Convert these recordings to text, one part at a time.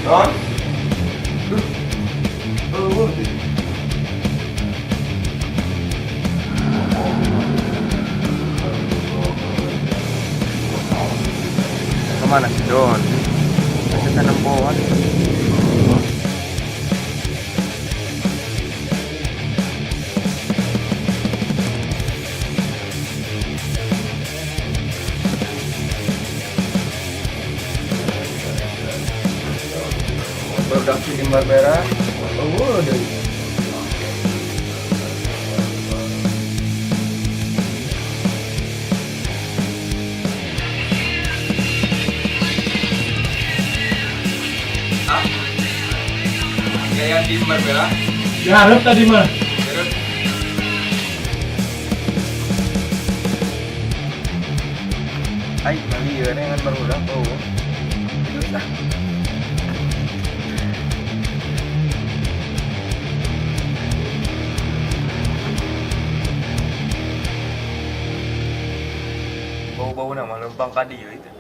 Don. Duh. Oh, deh. Kemana si Don? Masih tanam pohon. Produksi di Barbera. Oh, deh. Ah, kayak di Barbera. Diharap tadi mah. Terus Ay, mali yun dengan barudak, oh. Terus ah. Bau-bau nama lembang kadi ya itu.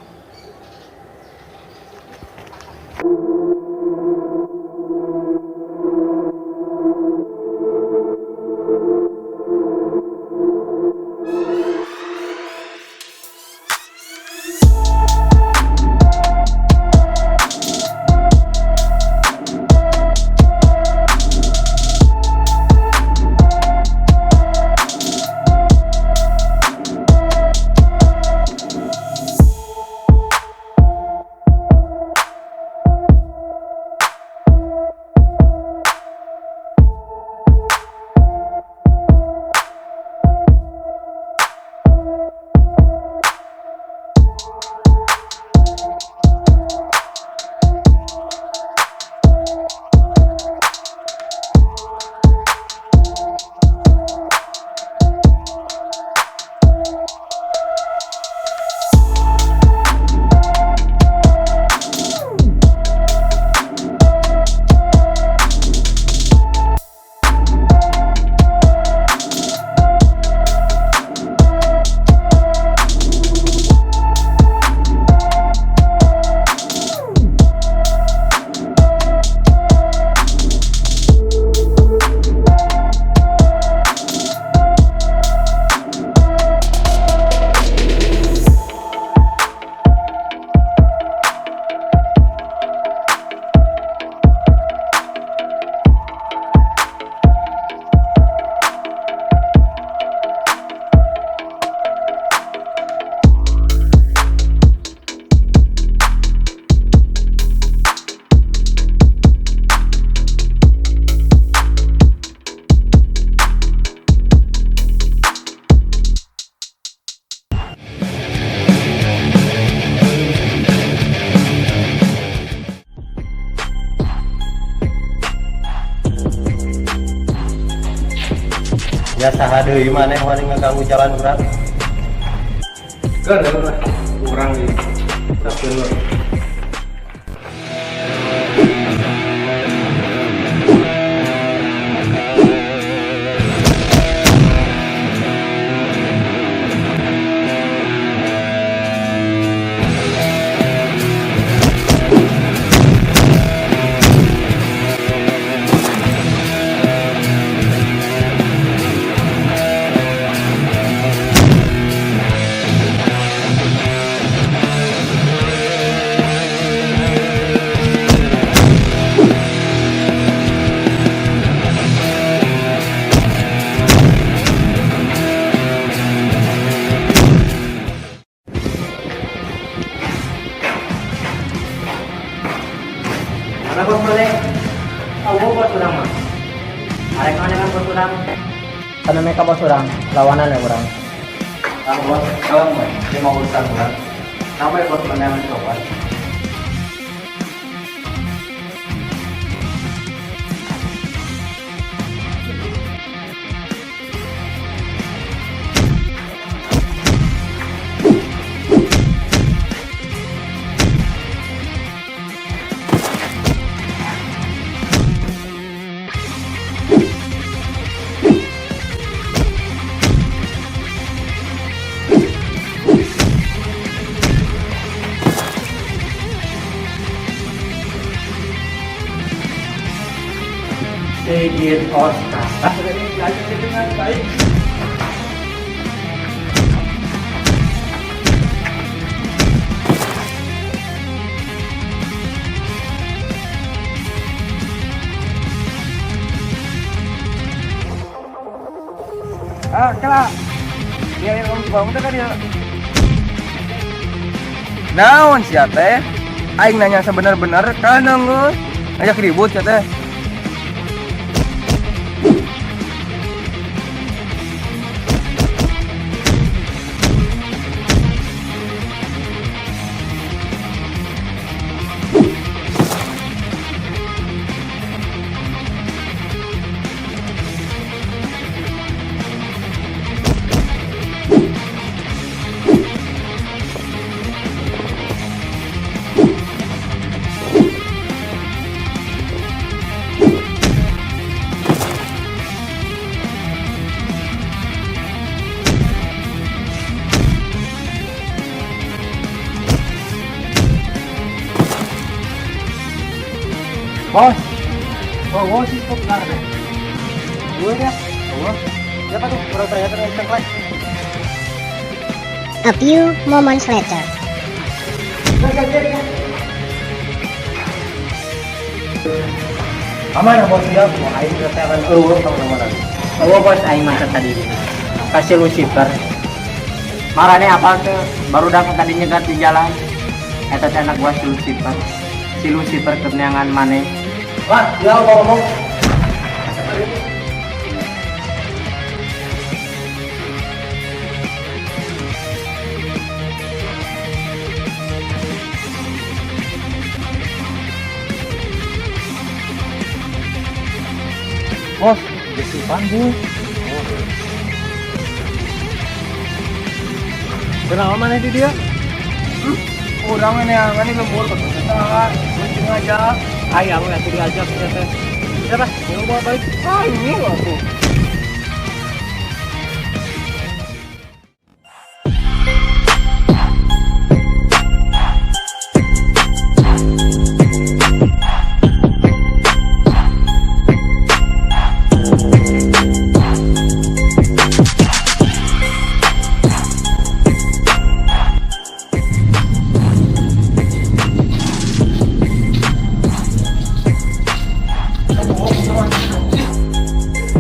Ya, saha deui maneh wani ngaganggu jalan urang? Kan, kurang nih. Tapi Mana bos maneh? Oh, bos urang mah. Arek maneh kan bos urang? Kana mereka bos urang, lawanan ya urang. Ah, bos, kawan mah, dia mau urusan urang. Kenapa ya bos maneh yang coba? Sigit Oscar. Ah, ini dengan baik. Ah, kela. Dia yang ngomong bangun teh ka dia. Naon sia teh? Aing nanya sebenar-benar kana geus. Ngajak ribut sia teh. Bos. Oh, bos sih kok benar deh. Gue ya. Oh. Siapa tuh? Kurang ternyata cengklek. A few moments later. Aman bos dia, mau aing keteran eueuh ka mana-mana. Oh bos aing mah tadi. Kasih Lucifer. Marane apa tuh? Baru dapat tadi nyegat di jalan. Eta teh anak gua si Lucifer. Si Lucifer kemenangan maneh. Wah, dia mau ngomong. Bos, besi bu. Kenapa mana di dia? Urang neangan di lembur kata penting aja. Ayam yang diajak ternyata. Siapa? Mau bawa balik? Ah, ini aku.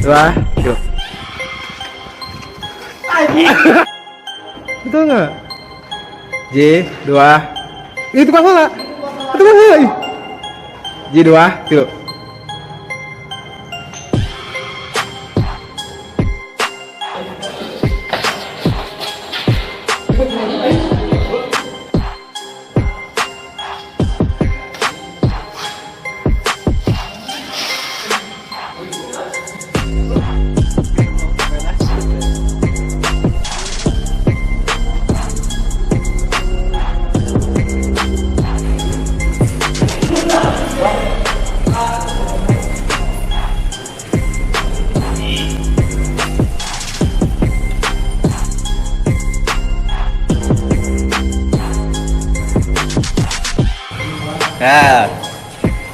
Dua, dua. Betul nggak? J, dua. Itu kan salah. Itu kan salah. Ih. J, dua, tilu. Nah,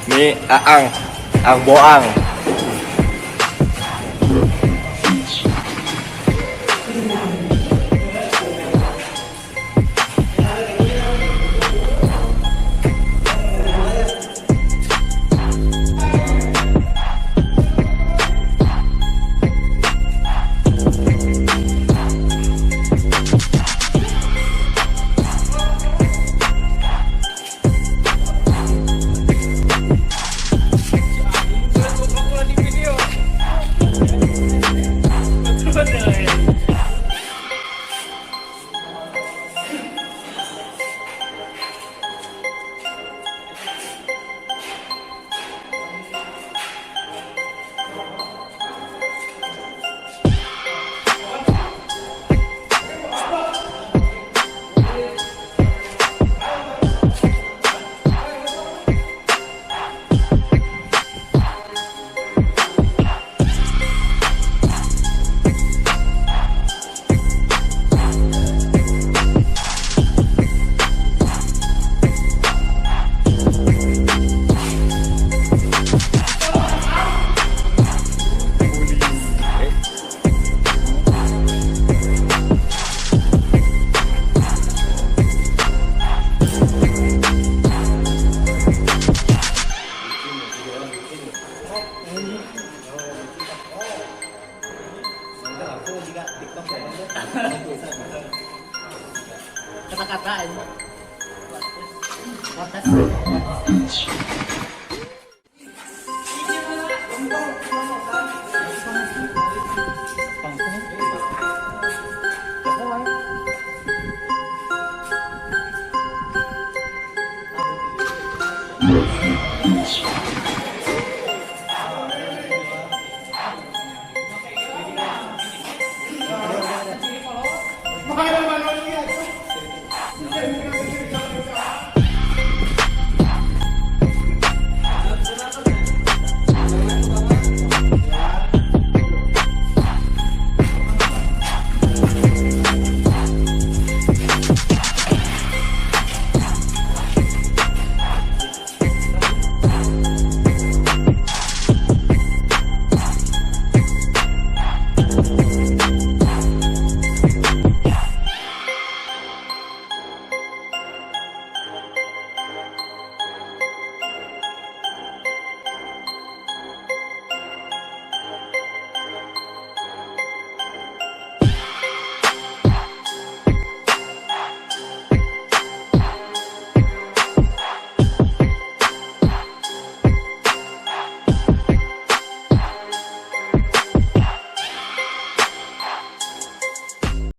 ini Aang, Aang Boang.